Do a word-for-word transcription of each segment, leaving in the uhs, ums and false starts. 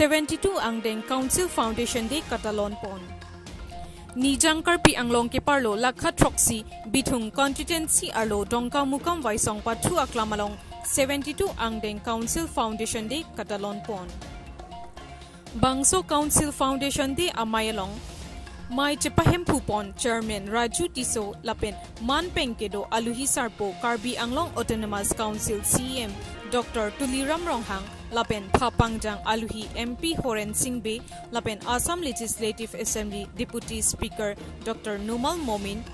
Seventy-two Angdeng Council Foundation Day katalon pon. Nijang Karbi Anglong keparlo lakha throksi Bithung constituency arlo Dongkamukam Waisong pathu aklam along seventy-two Angdeng Council Foundation Day katalon pon. Bangso Council Foundation Day amei along mei chepahemphu pon Chairman Raju Tisso lapen manpeng kedo aluhi sarpo Karbi Anglong Autonomous Council C E M Doctor Tuliram Ronghang lapen phapangjang aluhi M P Horen Sing Bey lapen Assam Legislative Assembly Deputy Speaker Doctor Numal Momin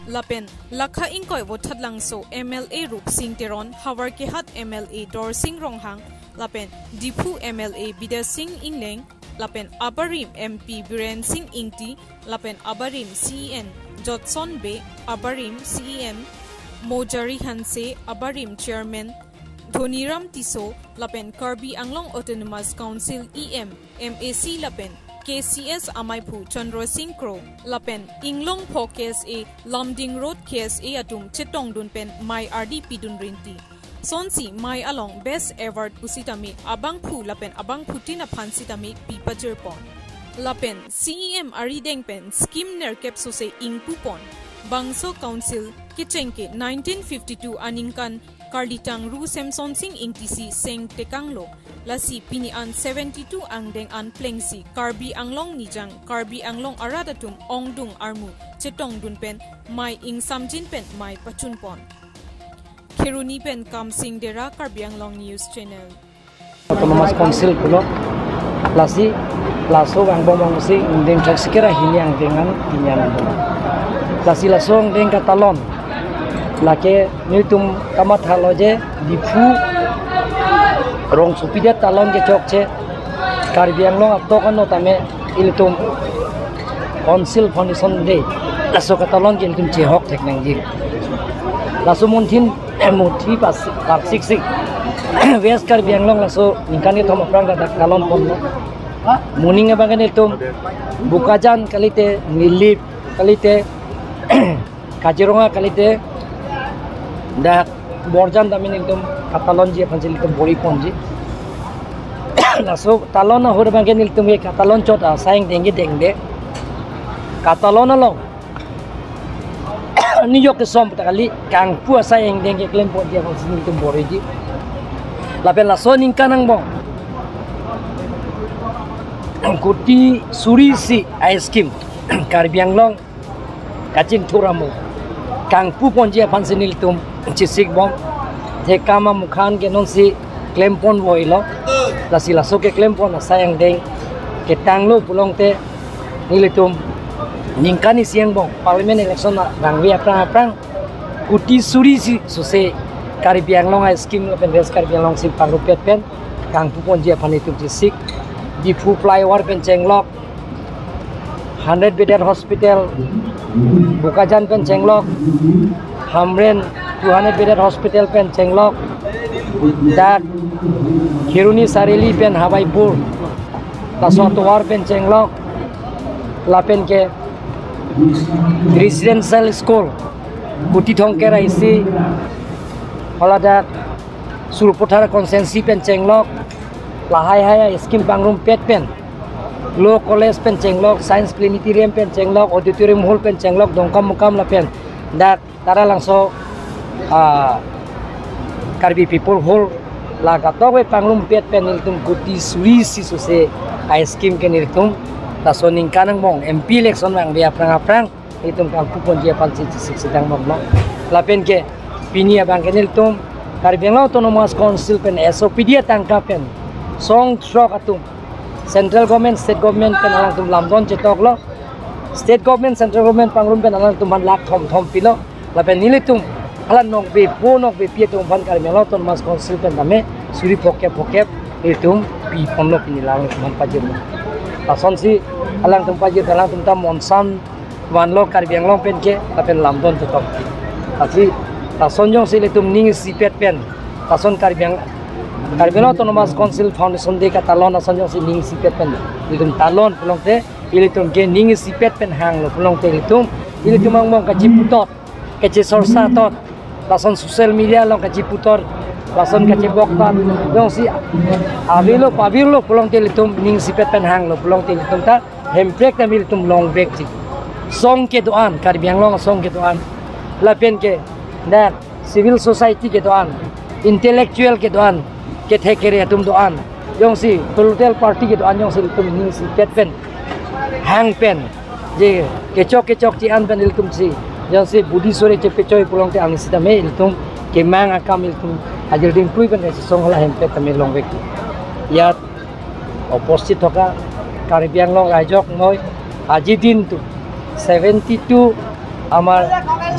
lapen lakha ingkoi Vothatlangso M L A Rupsing Teron, Howraghat M L A Dorsing Ronghang lapen Diphu M L A Bidya Sing Engleng lapen abarim M P Biren Sing Ingti lapen abarim C E M Jotson Bey, abarim C E M Mojari Hanse, abarim Chairman Dhoniram Tisso lapen Karbi Anglong Autonomous Council E M, M A C lapen K C S amaiphu Chandra Sing Kro lapen Inglongpho K S A, Lumding Road K S A atum chetongdun pen mei ardi pidun rinti. Sonsi mei along Best Award pusitame abangphu lapen abangphutin aphan sitame pipajir pon. Lapen C E M arideng pen scheme nerkep sose ingpu pon. Bangso Council kecheng ke nineteen fifty-two aningkan Karlitang Ru Semson Sing Ingti si seng tekanglo. Lasi pini an seventy-two angdeng an plengsi Karbi Anglong Nijang, Karbi Anglong arat atum ongdung armu chetongdun pen mei ingsamjin pen mei pachun pon. Kheroni pen Kamsing Dera, Karbi Anglong News Channel. Autonomous Council pulo. Lasi laso angbong bangsi ingdeng throksi kre hini angdeng an pini an pulo. Lasi laso angdeng katalon lake nelitum kamathalo je Diphu rongsopi det talon kechokche Karbi Anglong atok ano tame ilitum Council Foundation Day laso katalon ke ilitum chehok thek nangji. Laso muntin emoti pas parsik sik West Karbi Anglong laso ningkan kethom aphrang katalon ponlo. Moning abang ke nelitum Bokajan kalite, Nilip kalite, Kaziranga kalite, dak Borjan tame nelitum katalonji aphan si nelitum bor-i ponji. Laso talon ahut abang ke nelitum ke katalon chot asai angdeng ke dengde. Katalon along nijok kesom ta kali kangpu asai angdeng keklem ponji aphan si nelitum bor-iji. Lapen laso ningkan angbong kuti suri isi a-scheme Karbi Anglong kachingthur amo kangpu ponji aphan si nelitum chesik bom. Thekam amukhan ke nonsi klem pon voilo. Lasi laso keklem pon asai angdeng ketanglo pulote nelitum ningkan isi angbong Parliament election vangve aphrang aphrang kuti suri isi sose Karbi Anglong a-scheme lapen West Karbi Anglong si pangrumpet pen kangpu ponji aphan nelitum chesik. Diphu flyover pen chenglok, hundred bedded hospital Bokajan pen chenglok, Hamren two hundred bedded hospital pen chenglok, dak Kheroni Sareli pen Habaipur laso atovar pen chenglok, lapen ke residential school kuti thomkep ra isi, haladak Sarupathar constituency pen chenglok, lahai hai a-scheme pangrumpet pen, Law College pen chenglok, Science Planetarium pen chenglok, Auditorium Hall pen chenglok, Dongkamukam lapen dak Taralangso, ah, Karbi People Hall la katokave pangrumpet pen nelitum kuti suri isi sose a-scheme ke nelitum laso ningkan angbong M P election vangve aphrang aphrang nelitum kangpu ponji aphan si chesik sedang bomlo. Lapen ke pini abang ke nelitum Karbi Anglong Autonomous Council pen S O P D atangka pen song throk atum Central Government, State Government pen alangtum lamdon chetoklo. State Government, Central Government pangrum pen alangtum aphan lakh thom thom pilo. Lapen nelitum hala nokbe po nokbepi atum aphan Karbi Anglong Autonomous Council pen tame suri phokep phokep nelitum pi ponlo pini alangtum aphan pajirlo. Lasonsi alangtum pajir alangtum ta monsam vanlo Karbi Anglong pen ke lapen lamdon chetok. Lasi lason jongsi ilitum ning isipet pen lason Karbi Ang-, Karbi Anglong Autonomous Council Foundation Day katalon lason jongsi ning isipet pen ilitum talon pulote ilitum ke ning isipet pen hanglo pulote ilitum, ilitum angbong kachiputot, kachisorsa tot, lason social media along kachiputot, Lason kachebok ta, jongsi avirlo pavirlo pulangte ilitum ningsipet pen hanglo pulangte ilitum ta Hemprek tame ilitum longvekji. Song kedo-an, Karbi Anglong asong kedo-an, lapen ke dak civil society kedo-an, intellectual kedo-an, kethek kere atum do-an, jongsi political party kedo-an, jongsi ilitum ningsipet pen, hang pen, je kechok kechokche an pen ilitum si, jongsi budi sore chepechoi pulangte angsitame ilitum kemang akam ilitum ajir dingklui pen kachesong hala Hemprek tame longvek. ইয়াত উপস্থিত থকা কাৰ্বি আংলং ৰাইজক মই আজিৰ দিনটো seventy two আমাৰ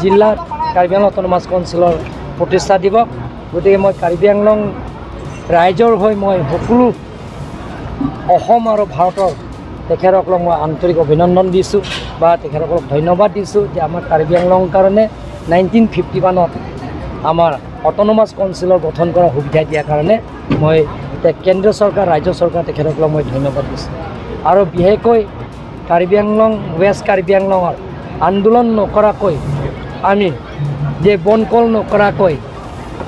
জিলাত কাৰ্বি আংলং অট'নমাছ কাউন্সিলৰ প্ৰতিষ্ঠা দিৱস। গতিকে মই কাৰ্বি আংলং ৰাইজৰ হৈ মই সকলো অসম আৰু ভাৰতৰ তেখেতসকলক মই আন্তৰিক অভিনন্দন দিছোঁ বা তেখেতসকলক ধন্যবাদ দিছোঁ যে আমাৰ কাৰ্বি আংলং কাৰণে নাইনটিন ফিফটি ওৱানত আমাৰ অট'নমাছ কাউন্সিলৰ গঠন কৰা সুবিধা দিয়াৰ কাৰণে মই তে-, কেন্দ্ৰীয় চৰকাৰ, ৰাজ্য চৰকাৰ তেখেতসকলক মই ধন্যবাদ দিছোঁ। আৰু বিশেষকৈ কাৰ্বি আংলং, ৱেষ্ট কাৰ্বি আংলঙৰ আন্দোলন নকৰাকৈ আমি যে বনকল নকৰাকৈ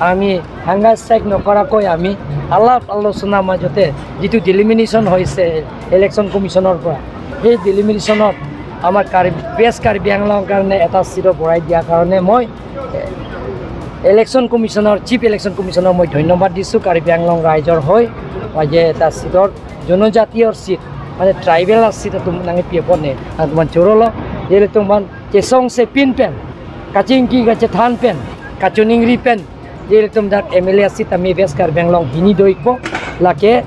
আমি হাংগাৰ ষ্ট্ৰাইক নকৰাকৈ আমি আলাপ আলোচনাৰ মাজতে যিটো ডিলিমিনেশ্যন হৈছে ইলেকশ্যন কমিশ্যনৰ পৰা, সেই ডিলিমিনেশ্যনত আমাৰ কাৰ্বি, ৱেষ্ট কাৰ্বি আংলঙৰ কাৰণে এটা চিট বঢ়াই দিয়াৰ কাৰণে মই ইলেকশ্যন কমিশ্যনৰ, চিফ ইলেকশ্যন কমিশ্যনৰ মই ধন্যবাদ দিছোঁ কাৰ্বি আংলং ৰাইজৰ হৈ। Wa je ta sidor জনজাতীয় চিট, মানে tribal seat atum nangpi apot ne, atum chorolo, ilitum man chesong sepin pen, kachingki kachethan pen, kachiningri pen, ilitum dak M L A seat tame West Karbi Anglong hini do-ikpo, lake,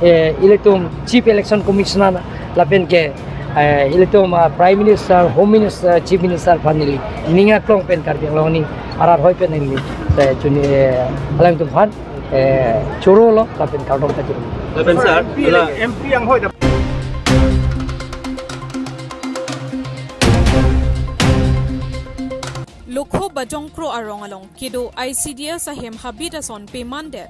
eh, ilitum Chief Election Commissioner lapen ke, eh, ilitum, ah, Prime Minister, Home Minister, Chief Minister aphan neli ning aklong pen Karbi Anglong aning arat hoi pen neli, eh, chuni, eh, alangtum aphan, eh, chorolo lapen kardom kachiri. Lapen sir, la M P ang hoi da. Lokho Bajongkro arong along kedo I C D S ahem habit ason pemandet.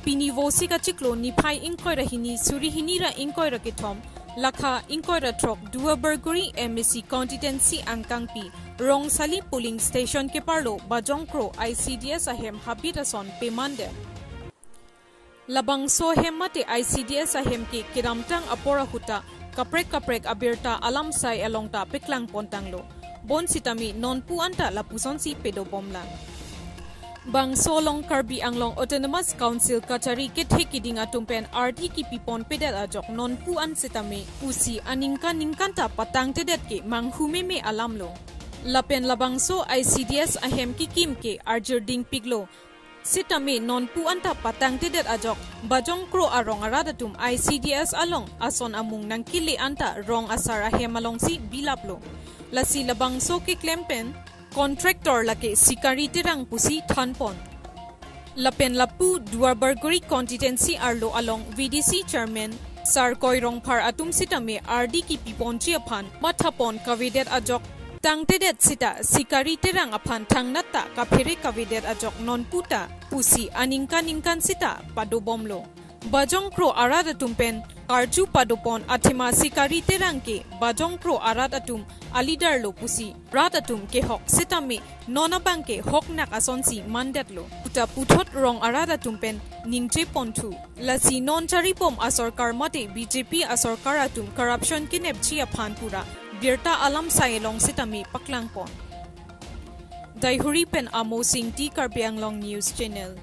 Pini Vosik achiklo niphai ingkoi ra hini suri hini ra ingkoi ra kethom, lakha ingkoi ra throk Duar Bagori M A C constituency angkangpi Rongsali polling station keparlo Bajongkro I C D S ahem habit ason pemandet. Labangso ahem mate I C D S ahem ke kedamtang apor ahut ta kaprek kaprek abirta alamsai along ta peklangpon tanglo. Bonsitame nonpu anta lapusonsi pedobomlang. Bangso along Karbi Anglong Autonomous Council kachari kethe kiding atum pen ardi kipipon pedet ajok nonpu an sitame pusi aningkan ningkan ta patangtedet ke manghu meme alamlo. Lapen labangso I C D S ahem kekim ke arjir dingpiklo. Sitame nonpu anta patangtedet ajok Bajongkro arong arat atum I C D S along ason amung nangkele anta rong asar ahem alongsi bilaplo. Lasi labangso keklem pen contractor lake Sikari Terang pusi thanpon. Lapen lapu Duar Bagori constituency arlo along V D C chairman Sarkoi Rongphar atum sitame ardi kipiponji aphan mathapon kavedet ajok tangtedet sita Sikari Terang aphan thangnat ta kaphere kavedet ajok nonpu ta pusi aningkan ningkan sita padobomlo. Bajongkro arat atum pen karju padopon athema Sikari Terang ke Bajongkro arat atum alidarlo pusi rat atum kehok sitame non abang ke hoknak asonsi mandetlo. Puta puthot rong arat atum pen ningjeponthu. Lasi non charibom asorkar mate B J P asorkar atum corruption kenepji aphan pura birta alamsai along sitame paklangpon. Daihuri pen Amo Singti, Karbi Anglong News Channel.